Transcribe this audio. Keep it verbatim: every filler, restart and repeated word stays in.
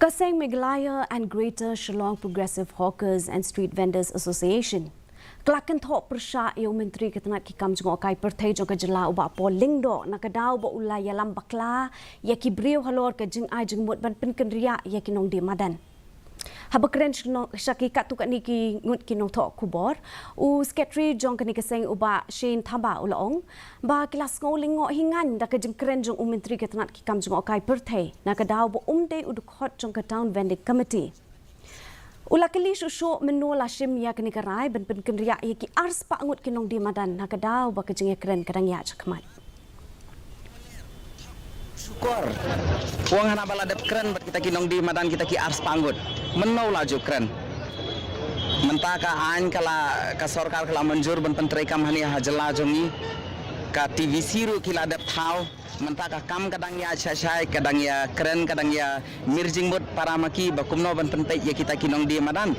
Ka seng Meghalaya and Greater Shillong Progressive Hawkers and Street Vendors Association ka la kynthoh pyrshah ïa u Myntri ka tnat ki kam jngohkai pyrthei jong ka jylla u Bah Paul Lyngdoh na ka daw ba u la ïalam bakla ïa ki briew halor ka jingai jingmut ban pynkynriah ïa ki nongdie madan. Haba kren sha ki katto katne ki ngut ki nongthoh khubor, u Secretary jong kane ka seng u Bah Shane Thabah u la ong ba ki la sngew lyngngoh hi ngan da ka jingkren jong u Myntri ka tnat ki kam jngohkai pyrthei na ka daw ba um dei u dkhot jong ka Town Vending Committee. U la kylli shuh shuh mynno la shim ïa kane ka rai ban pynkynriah ïa ki arspah ngut ki nongdie madan na ka daw ba ka jingïakren ka dang ïaid shakhmat. Shukor. Phuh hana ba la dep kren bad kita ki nongdie madan kita ki arspah ngut. Mynno la ju kren. Mynta ka aiñ ka la, ka sorkar ka la mynjur ban pyntreikam hangne ha jylla jong ngi. Ka T V C ruh ki la dep thaw. Mynta ka kam ka dang ïa shai shai, ka dang ïa kren, ka dang ïa mir jingmut para ma ki ba kumno ban pynpeit ïa kita ki nongdie madan.